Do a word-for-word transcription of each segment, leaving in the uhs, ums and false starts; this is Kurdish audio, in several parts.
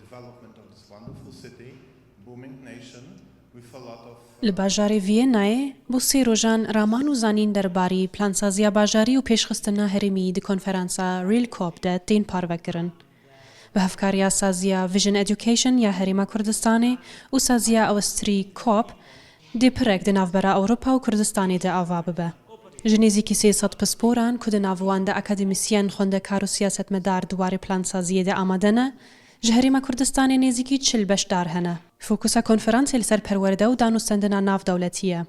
Development of this wonderful city, booming nation, with a lot of Li bajarê Viyennayê bo sê rojan raman û zanîn derbarî plansaziya bajarî û pêşxistina herêmî di konferansa Real Cop de tên parvekirin. Bi hevkariya saziya Vision Education ya Herêma Kurdistanê û saziya Awistrî Cop dê pirek di navbera Ewropa û Kurdistanê de ava bibe. Ji nêzîkî sê sed pisporan ku di nav wan de akademîsyen, xwendekar û siyasetmedar di warê plansaziyê de amade ne, ji Herêma Kurdistanê nêzîkî çil beşdar hene. Fokusa konferansê li ser perwerde û danûstendina navdewletî ye.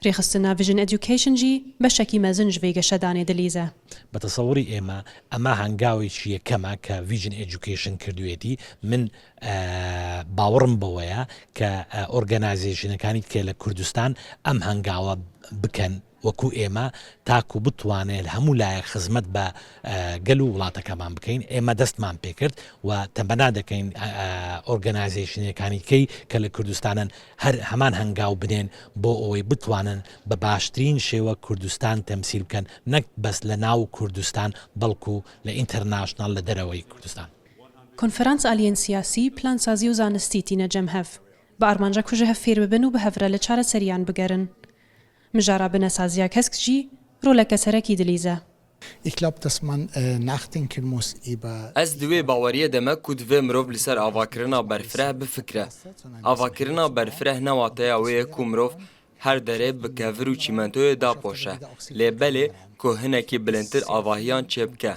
Rêxistina Vision Education jî beşekî mezin ji vê geşedanê dilîze. بە تەسەوری ئێمە ئەمە هەنگاوێکی یەکەمە کە Vision Education کردوێتی. من باوەڕم بەوەیە کە ئۆرگەنایزیشنەکانی کە لە کوردستان ئەم هەنگاوە بکەن وەکو ئێمە، تاکو بتوانێت هەموو لایەک خزمەت بە گەل و وڵاتەکەمان بکەین. ئێمە دەستمان پێکرد و تەمەنا دەکەین ئۆرگەنایزیشنەکانی کەی کە لە کوردستانن هەر هەمان هەنگاو بنێن بۆ ئەوەی بتوانن بە باشترین شێوە کوردستان تەمسیل بکەن، نەک بەس لە ناو کوردستان، بەڵکو لە ئینتەرناشناڵ، لە دەرەوەی کوردستان. Konferans aliyên siyasî, plansazî û zanistî tîne cem hev. Bi armanca ku ji hev fêr bibin û bi hev re li çareseriyan bigerin. Mijara binesaziya kesk jî roleke serekî dilîze. Ich glaube, dass man äh, nachdenken muss über Ez di wê baweriyê de me ku divê mirov li ser avakirina berfireh bifikre. Avakirina berfireh ne wateya wê ye ku mirov her derê bi kevir û çîmentoyê dapoşe, lê belê ku hinekî bilindtir avahiyan çêbike.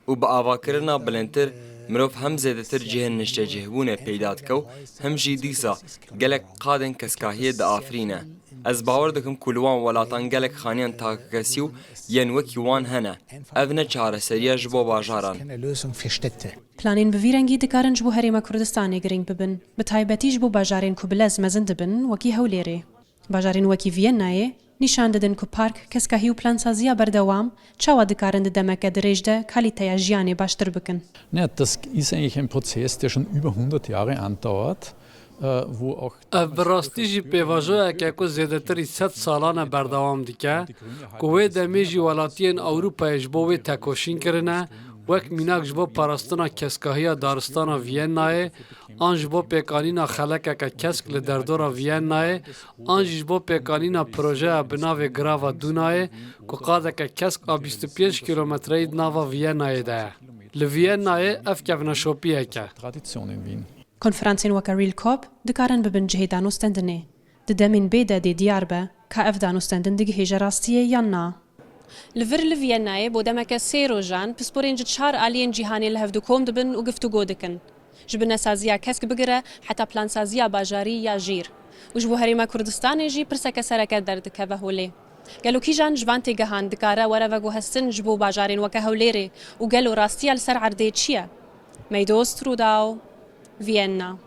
Û bi avakirina bilindtir mirov hem zêdetir cihên niştecihbûnê peyda dike û hem jî dîsa gelek qadên keskahiyê diafirîne. Ez bawer dikim ku li wan welatan gelek xaniyan takekesî û yên wekî wan hene. Ev ne çareseriya ji bo bajaran. Keine Lösung für Städte. Planên bi vî rengî dikarin ji bo Herêma Kurdistanê girîng bibin, bi taybetî ji bo bajarên ku bi lez mezin dibin, wekî Hewlêrê. Bajarên wekî Viyennayê nîşan didin ku park, keskahî û plansaziya berdewam çawa dikarin di demeke dirêj de kalîteya jiyanê baştir bikin. Ja, das ist eigentlich ein Prozess, der schon über hundert Jahre andauert, äh, wo auch Ev bi rastî jî pêvajoyek e ku zêdetirî sed salan e berdewam dike, ku wê demê jî welatiyên Ewropayê ji bo wê tekoşîn kirine, wek mînak ji bo parastina keskahiya daristana Viyennayê, an ji bo pêkanîna xelekeke kesk li derdora Viyennayê, an jî ji bo pêkanîna projeya bi navê Grava Dunayê, ku qadeke kesk a bîst û pênc kîlometreyî di nava Viyennayê de ye. Li Viyennayê ev kevneşopiyek e. Tradition in Wien. Konferansên weke Real Cop dikarin bibin cihê danûstendinê. Di demên bê de dê diyar be ka ev danûstendin digihêje rastiyê yan na. Li vir li Viyennayê bo demeke sê rojan pisporên ji çar aliyên cîhanê li hev dikom dibin û giftûgo dikin. Ji binesaziya kesk bigire heta plansaziya bajarî ya jîr. Û ji bo Herêma Kurdistanê jî pirseke sereke derdikeve holê. Gelo kîjan ji van têgehan dikare were veguhestin ji bo bajarên weke Hewlêrê û gelo rastiya li ser erdê çi ye? Meydost Rûdaw, Viyena.